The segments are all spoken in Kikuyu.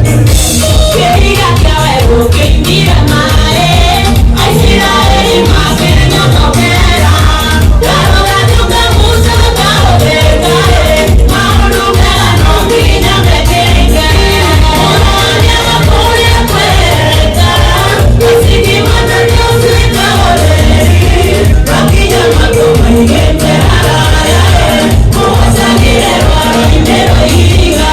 Kĩhiga kĩa werũ kĩingire maĩ, Aisiraeli makĩnyotokera. Karũgathuka Musa karũgĩkaĩ, maũndũ mega no nginya mekĩke. Mũrũania wa kũrĩa kwĩrĩka, gacigima na ũtuĩka ũtheri, makinya makwa maigĩte haraya, mũhacagĩre rwaro-inĩ rwa ihiga.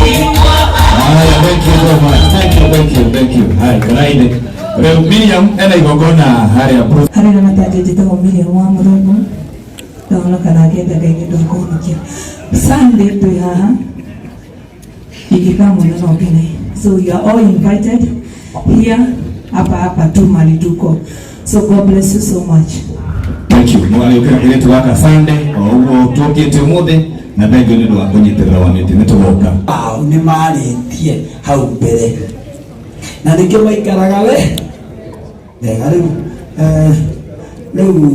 Haya, thank you so much. Thank you, thank you, thank you. Haya, karaide. Rĩu Miriam ena igongona harĩa Bruce. Harĩ na matanjĩ njĩtagwo Miriam wa Mũthũngũ, ndahonoka na ngenda Ngai nĩ ũndũ wa kũhonokia. Sunday twĩ haha, ingĩkamwona no ngene. So you are all invited here, hapa hapa tu mahali tuko. So God bless you so much. Thank you. Mũgagĩũkĩra kairĩtu gaka Sunday o ũguo tũkĩte ũmũthĩ na thank you nĩ ũndũ wa kũnyitĩrĩra wa mĩtĩ nĩ tũgoka. Ao nĩ marĩtie hau mbere na nĩkĩo maikaraga we wega. Rĩu rĩu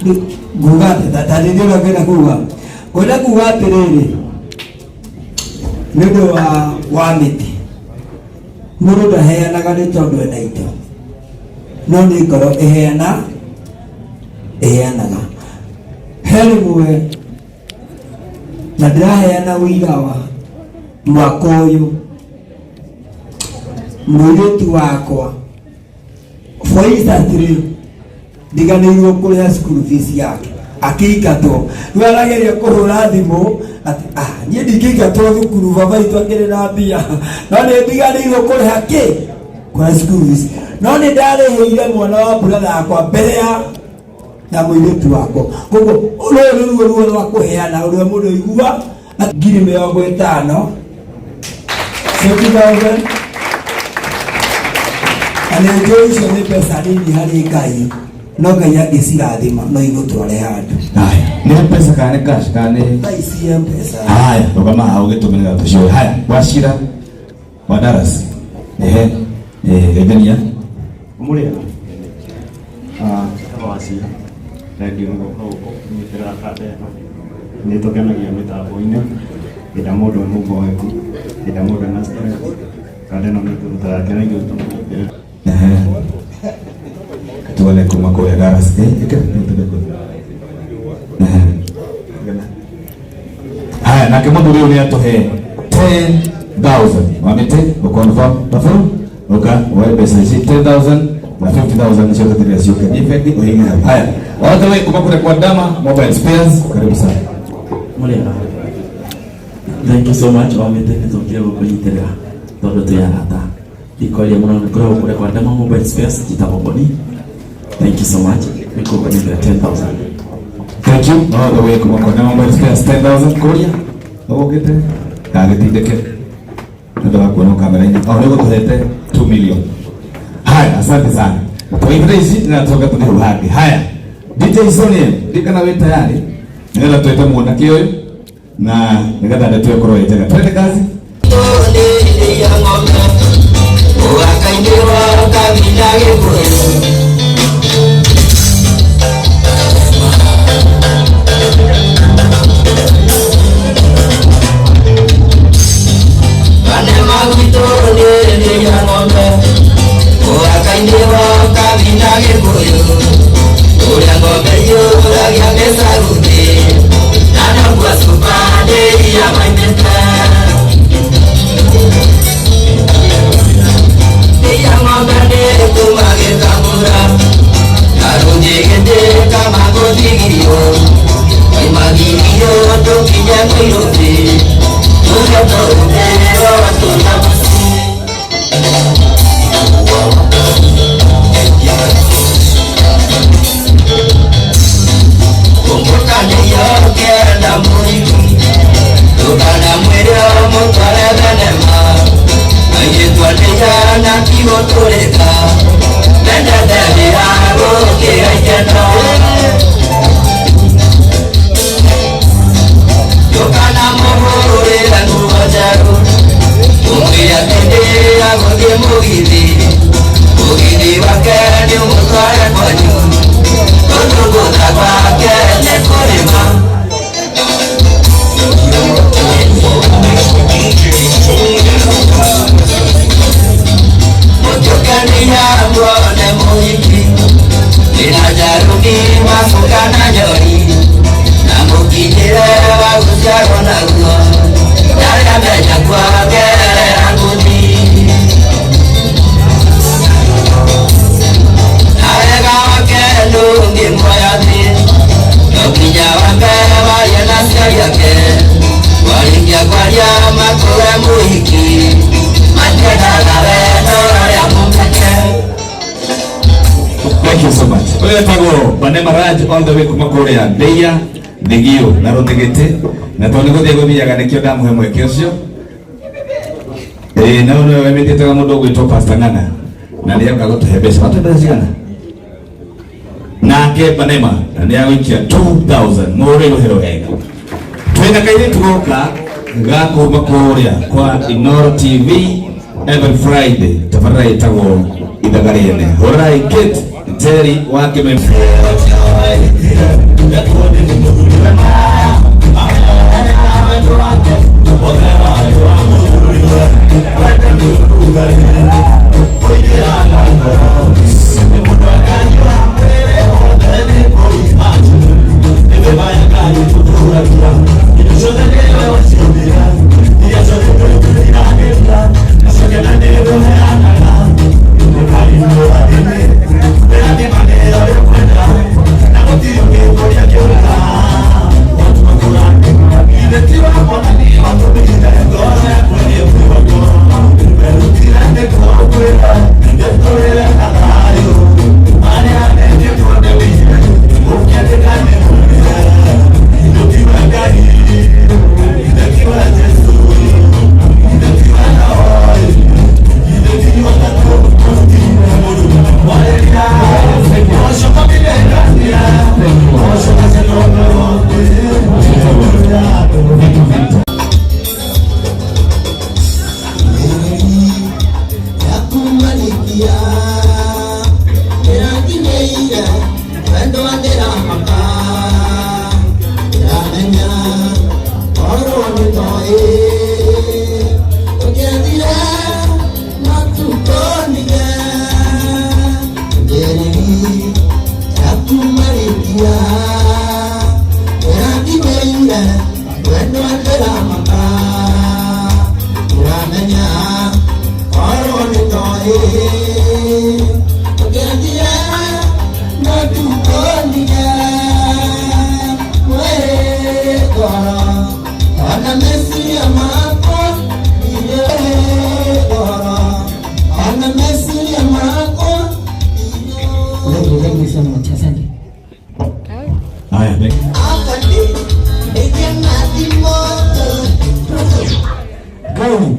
rĩu nguga atĩ ta rĩrĩa ũrĩa ngwenda kuga, ngwenda kuga atĩrĩrĩ, nĩ ũndũ wa mĩtĩ, mũndũ ndaheanaga nĩ tondũ ena indo, no nĩ ngoro ĩheana ĩheanaga. He rĩmwe na ndĩraheana ũira wa mwaka ũyũ, mũirĩtu wakwa, for instance, rĩ ndiganĩirwo kũrĩha school fees yake, akĩingatwo. Rĩu arageria kũhũra thimũ atĩ, "Ah, niĩ ndingĩingatwo thukuru, baba itũ akĩrĩ na mbia, no nĩ ndiganĩirwo kũrĩha kĩ kũrĩha school fees." No nĩ ndarĩhĩire mwana wa brother yakwa mbere ya mũirĩtu wakwa. Koguo rũrũ nĩ ruo rwa kũheana ũrĩa mũndũ aigua. 50,000, 50,000, na nĩ njũĩ icio nĩ mbeca nini harĩ Ngai, no Ngai angĩcirathima no igũtware handũ. Haya, nĩ mbeca kana nĩ cash kana nĩ Thaa ici M-Pesa. Haya, rũgama haha ũgĩtũmĩra tũcioe. Haya, Wacira wa Dallas. Ehe. Eh, geithania. Mũrĩega. Njĩtagwo Wacira. Thengiũ nĩ gũka gũkũ kũnyitĩrĩra kanda ĩno. Nĩ tũkenagia mĩtambo-inĩ hĩndĩ ĩrĩa mũndũ e mũboeku, hĩndĩ ĩrĩa mũndũ ena stress, kanda ĩno nĩ ĩtũrutaga kena ithuĩ tũmũnyitĩrĩre. Ehe. Tuone kuma kũrĩa Dallas. Eh, ĩkĩra, ĩkĩra, ĩkĩra. Ehe. Haya, nake mũthuri ũyũ nĩ atũhe 10,000 wa mĩtĩ ũconfirm Taburu ũka woe mbeca ici 10,000 na 50,000 nĩcio tũtirĩa ciũke thiĩ bengi ũhinge hau. Haya, all the way kuma kũrĩa kwa Dama Mobile Spares, karibu sana. Mũrĩega. Thank you so much, wamĩte nĩ tũkire gũkũnyitĩrĩra tondũ twĩ arata. Ndikwaria mũno, nĩ kũrĩa kũrĩa kwa Dama Mobile Spares, njĩtagwo Boni. Thank you so much nĩ kũnyitĩrĩra 10,000. Thank you. All the way kuma kwa Dama Mobile Spares, 10,000 kũria ũgũkĩte ndagĩtindĩke nĩ ũndũ wa kuonwo kamera-inĩ o nĩ ũgũtũhete 2 million. Haya, asante sana. Tũgĩitĩra ici na tũcoke tũthiĩ hau hangĩ. Haya. DJ Sonia ndikana wĩ tayari nĩgetha twĩte mwanake ũyũ na nĩgetha ndeto ĩkorwo ĩ njega. Twende kazi. Thank you so much. Ũyũ etagwo Banema Raj all the way kuma kũrĩa Ndeia Thigio na Rũthigĩtĩ na tondũ nĩ gũthiĩ gũthiaga nĩkĩo ndamũhe mweke ũcio. Ĩĩ na ũyũ nĩwe wĩtĩtega mũndũ ũgwĩtwo Pastor Ng'ana na nĩ oka gũtũhe mbeca. Watũhe mbeca cigana? Nake Banema na nĩ agũikia 2000 mũrĩ rũhero wega. Twĩna kairĩtu goka ga kuma kũrĩa kwa Inoro TV every Friday tabarĩra ĩtagwo ithaga rĩene. Hũrai Kate Njeri wa Kĩmeme. Thank you so much. Asante. Haya, thank you. Gani.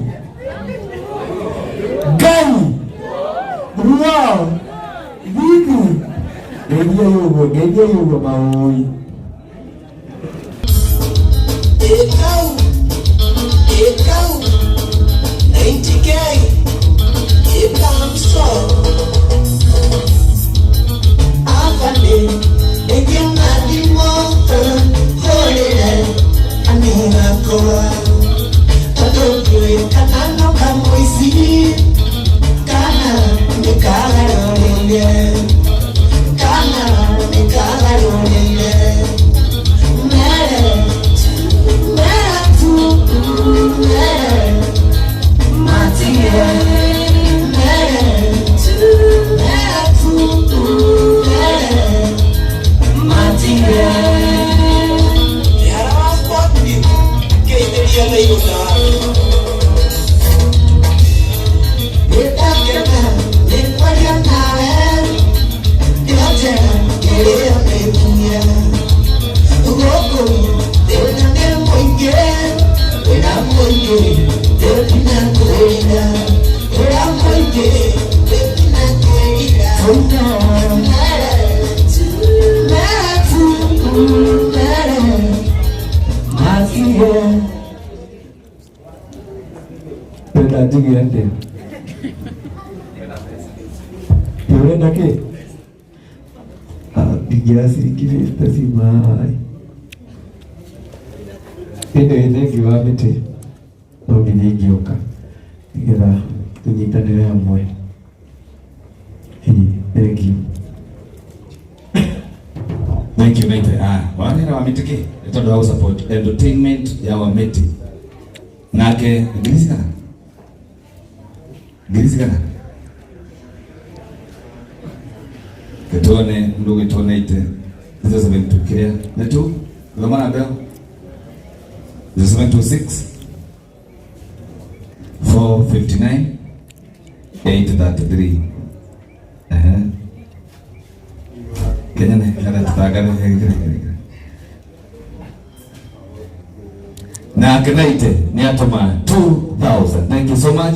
Gani. Wow. Vipi? Ndio yuko. ũguo, ngeithiai ũguo maũi. Ekau, ekau, 90K, ekamso. Afande, ekingadimo, holele, aningakoa. Tondũ kana no kamũici, kana nĩkagarũrĩire, kana nĩkagarũrĩire. Mere, Ndĩrenda njuge atĩa? Ũrenda kĩ? Ingĩoya ciringi 50 ciuma. Anyway, thengiũ wa mĩtĩ no nginya ingĩũka nĩgetha tũnyitanĩre hamwe. Ĩĩ, thengiũ. Thank you, Naite. Ah, warera wa mĩtĩ kĩ? Nĩ tondũ wa gũ-support entertainment ya wa mĩtĩ. Nake ngiri cigana? Ngiri cigana? Gĩtuone mũndũ ũgwĩtwo Naite. 072 kĩrĩa? Nĩ tu? Thoma namba ĩyo. 0726 459 833. Ehe. Kenya nĩ kada tũtangathe gĩkĩra. Nake Naite nĩ atũma 2000. Thank you so much.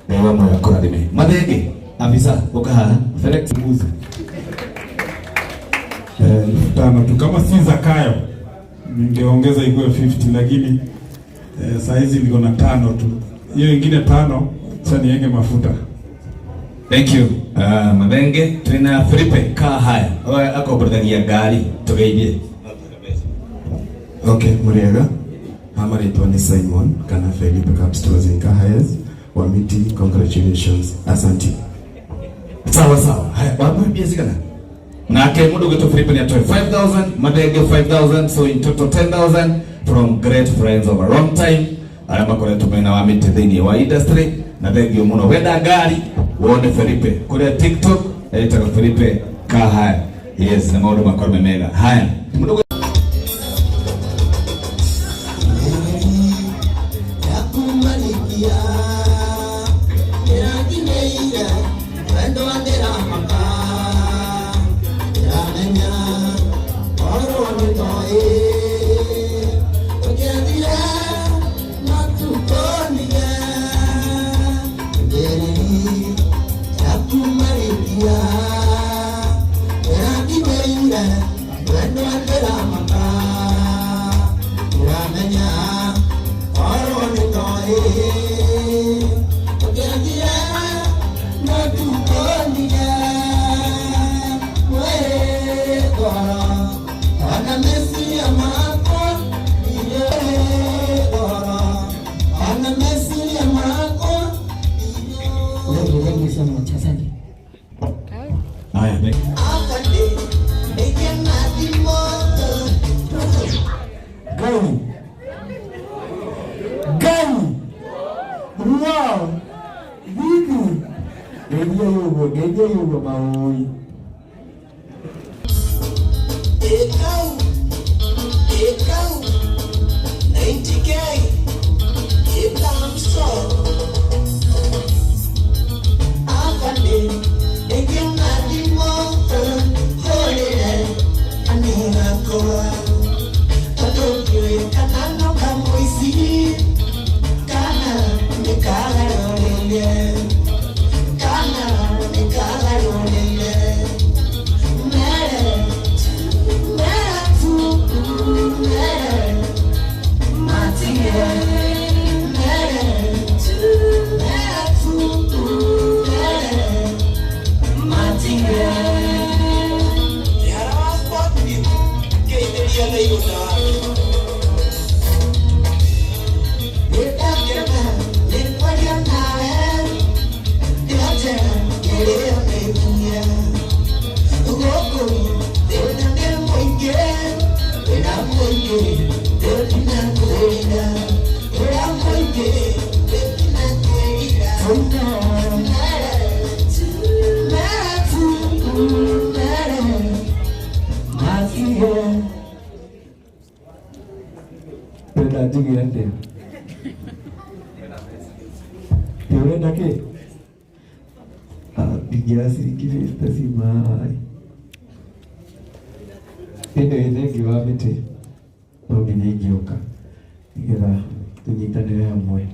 Ngai wa muoyo akũrathime. Mathenge, afisa ũka haha. Felix Muzi. 5,000 tu kama si Zakayo ningeongeza ikuwe 50 lakini saa hizi niko na 5 tu, hiyo ingine 5 acha niweke mafuta. Thank you. Mathenge twina Felipe Kahaya. Oe akomborithagia ngari tugeithie. Okay, Muriega. Hama naitwa ni Simon kana Felipe Capstores in Kahayas. Wamiti, congratulations. Asante. Sawa sawa. Haya, wamwambia zigana. Nake mundu gwitwo Felipe ni atoe 5000, Mathenge 5000, so in total 10,000 from great friends of a long time arĩa makoretwo mena wa mĩtĩ thĩinĩ wa industry na thengio mũno. Wenda ngari wone Felipe kũrĩa TikTok etagwo Felipe Kahaya. Yes, na maũndũ makorwo me mega. Haya, mũndũ Thank you so much. Asante. Haya, thank Ngai. Ngai. Wow. Vipi? Ngeithiai ũguo, ngeithiai ũguo maũi. Ekau, ekau, 90K, ekamso. Afande, ekingadimo, holele, aningakoa. Tondũ ndiũĩ kana no kamũici, kana nĩkagarũrĩire, kana nĩkagarũrĩire. Mere, Ndiganeirwo nawe. Nĩndakena nĩ kwaria nawe, ndĩratera kĩrĩo nĩ hinya. Gũkũ thĩna nĩ mũingĩ, thĩna mũingĩ, thĩna kwĩrira. Thĩna mũingĩ, thĩna kwĩrira. Ndĩrenda njuge atĩa? Ĩ ũrenda kĩ? Ingĩoya ciringi 50 ciuma haha ĩ. Anyway, thengiũ wa mĩtĩ no nginya ingĩũka nĩgetha tũnyitanĩre hamwe.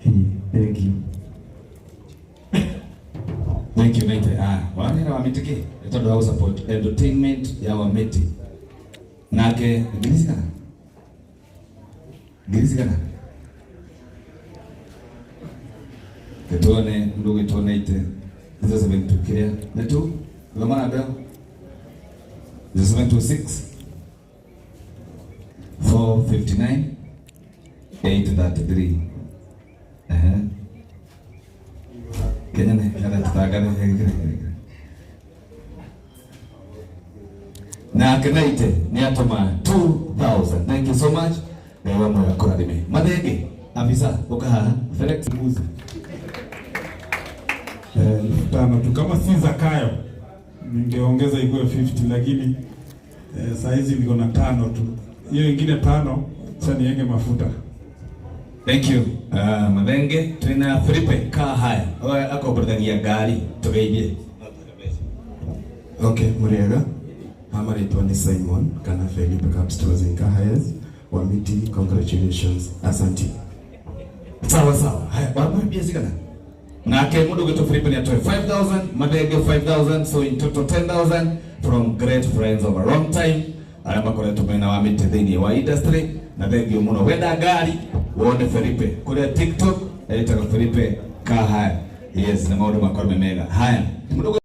Ĩĩ, thengiũ. Thank you mate. Ah, warehera Wamiti ki? Nĩ tondũ wa support entertainment ya Wamiti. Nake ngiri cigana? Ngiri cigana? Gĩtuone mũndũ ũgwĩtwo Naite 072 kĩrĩa nĩ tu thoma namba ĩyo 0726 459 833. Ehe. Kenya nĩ kada tutangathe gĩkĩre. Nake Naite nĩ atũma 2000. Thank you so much. Ngai wa muoyo akũrathime. Mathenge afisa ũka haha Felix Mbuzi. 5,000 tu kama si Zakayo ningeongeza ikuwe 50 lakini saa hizi niko na 5 tu. Hiyo ingine 5 acha niweke mafuta. Thank you. Mathenge twina Felipe Kahaya. Oe akomborithagia ngari tugeithie. Okay, Muriaga. Hama naitwa ni Simon kana Felipe Cup Stores in Kahayas. Wamiti, congratulations. Asante. Sawa sawa. Haya, wamwambia cigana? Nake mundu gwitwo Felipe ni atoe 5000, Mathenge 5000, so in total 10,000 from great friends of a long time arĩa makoretwo mena Wamiti thĩinĩ wa industry na thengio mũno. Wenda ngari wone Felipe kũrĩa TikTok etagwo Felipe Kahaya. Yes, na maũndũ makorwo me mega. Haya, mũndũ